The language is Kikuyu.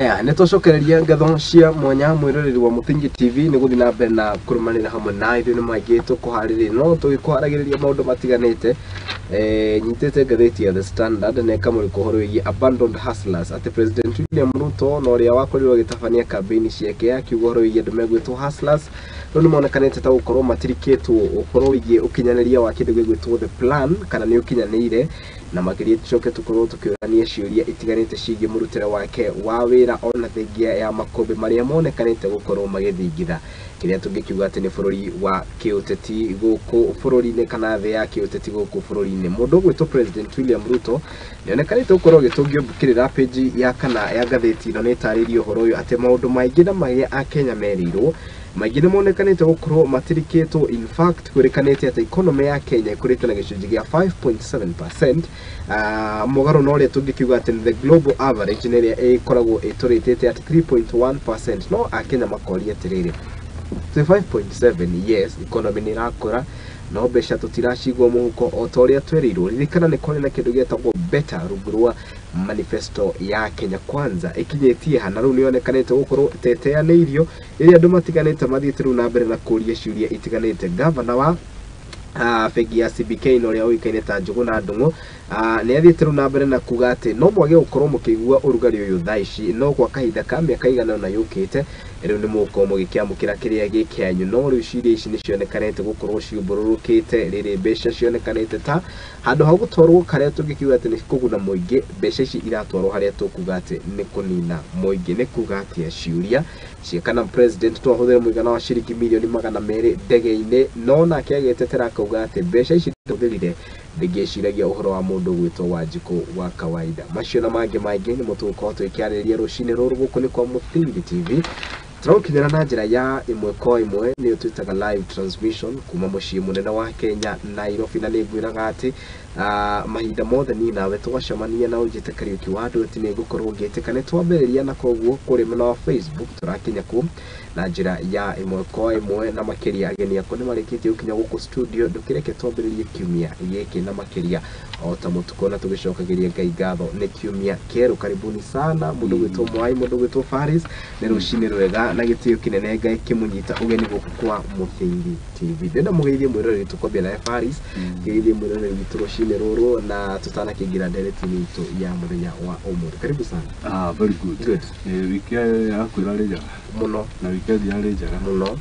Aya, nĩ twacokereria ngatho cia mwanya mwĩroreri wa Mũthingi TV nĩ gũthiĩ na mbere na kũrũmanĩra hamwe na ithuĩ. Nĩ maingĩ tũkũharĩrĩria, no tũgĩkũharagĩrĩria maũndũ matiganĩte. Nyitĩte ngathĩti ya The Standard na ĩkamũrĩka ũhoro wĩgiĩ abandoned hustlers, atĩ President William Ruto na ũrĩa wakorirwo agĩtabania campaign ciake akiuga ũhoro wĩgiĩ andũ megwĩtwo hustlers rĩu nĩ monekanĩte ta gũkorwo matirikĩtwo ũhoro wĩgiĩ ũkinyanĩria wa kĩndũ gĩgwĩtwo the plan, kana nĩ ũkinyanĩire. Na makĩria tũcoke tũkorwo tũkĩũrania ciũria itiganĩte ciĩgiĩ mũrutĩre wake wa wĩra, ona thengia ya makũmbĩ marĩa monekanĩte gũkorwo magĩthingitha kĩrĩa tũngĩkiuga atĩ nĩ bũrũri wa kĩũteti gũkũ bũrũri-inĩ, kana thĩ ya kĩũteti gũkũ bũrũri-inĩ. Mũndũ ũgwĩtwo President William Ruto nĩonekanĩte gũkorwo agĩtũngio mbũkĩrĩra. Page ya kana ya ngathĩti ĩno nĩ ĩtarĩirie ũhoro ũyũ atĩ maũndũ maingĩ na marĩa Akenya merĩirwo maingĩ nĩ monekanĩte gũkorwo matirikĩtwo. In fact, kwĩrĩkanĩte atĩ economy ya Kenya ĩkũrĩte na gĩcunjĩ gĩa 5.7%, mũgarũ na ũrĩa tũngĩkiuga atĩ nĩ the global average, nĩ ĩrĩa ĩkoragwo ĩtũrĩtĩte at 3.1%. No Akenya makoria atĩrĩrĩ, 5.7, yes, economy nĩ ĩrakũra, no mbeca tũtiracigwo mũhuko o ta ũrĩa twerĩirwo. Ririkana nĩ kwarĩ na kĩndũ gĩetagwo Better rungu rwa manifesto ya Kenya Kwanza, ĩkinyĩtie ha? Na rĩu nĩyonekanĩte gũkorwo teteanĩirio rĩrĩa andũ matiganĩte mathiĩte rĩu na mbere na kũria ciũria itiganĩte. Gavana wa bengi ya CBK na ũrĩa ũĩkaine ta Njũgũna Ndung'u nĩ athiĩte rĩu na mbere na kuga atĩ no mwage gũkorwo mũkĩigua ũrugarĩ ũyũ thaa ici, no kwa kahinda ka mĩaka igana ũna yũkĩte rĩu nĩ mũgũkorwo mũgĩkĩamũkĩra kĩrĩa gĩ kĩanyu. No rĩu ciũria ici nĩ cionekanĩte gũkorwo ciũmbũrũrũkĩte rĩrĩ mbeca cionekanĩte ta handũ ha gũtwarwo karĩa tũngĩkiuga atĩ nĩ kũguna mũingĩ, mbeca ici iratwarwo harĩa tũkuga atĩ nĩ kũnina mũingĩ. Nĩ kuga atĩa? Ciũria cia kana president no ahũthĩre mũigana wa ciringi mirioni 200 ndege-inĩ, no nake agetetera akauga atĩ mbeca ici ndahũthĩrire, ndingĩciragia ũhoro wa mũndũ gwĩtwo Wanjikũ wa kawaida. Macio na mangĩ maingĩ nĩmo tũgũkorwo tũgĩkĩarĩrĩria rũcinĩ rũrũ. Gũkũ nĩ kwa Mũthingi TV, tũragũkinyĩra na njĩra ya ĩmwe kwa ĩmwe, nĩyo twĩtaga live transmission, kuma mũciĩ mũnene wa Kenya, Nairobi. Na nĩ ngwĩraga atĩ mahinda mothe niĩ nawe twacemania na ũnjĩte Kariũki wa andũ atĩ nĩ ngũkorwo ngĩtĩka nĩ twambĩrĩria, na koguo kũrĩ mwena wa Facebook tũrakinya kuo na njĩra ya ĩmwe kwa ĩmwe. Na makĩria ageni akwa nĩ marĩkĩtie gũkinya gũkũ studio. Ndũkĩreke twambĩrĩrie kiumia gĩkĩ na makĩria o ta mũtukũ na tũgĩcokagĩria Ngai ngatho nĩ kiumia kĩerũ. Karibuni sana, mũndũ gwĩtwo Mwai, mũndũ gwĩtwo Faris, nĩ rũcinĩ rwega na gĩtĩo kĩnene Ngai kĩmũnyita ũgeni gũkũ kwa Mũthingi TV. Ndĩrenda mũgeithie mwĩroreri, tũkwambia nawe Faris, kĩgeithie mwĩroreri witũ rũcinĩ rũrũ na tũtanakĩingĩra ndereti-inĩ itũ ya mũthenya wa ũmũthĩ. Karibu sana. Ah, very good. Good. Wiki yaku ĩrarĩ njega? Mũno. Na weekend yarĩ njega? Mũno.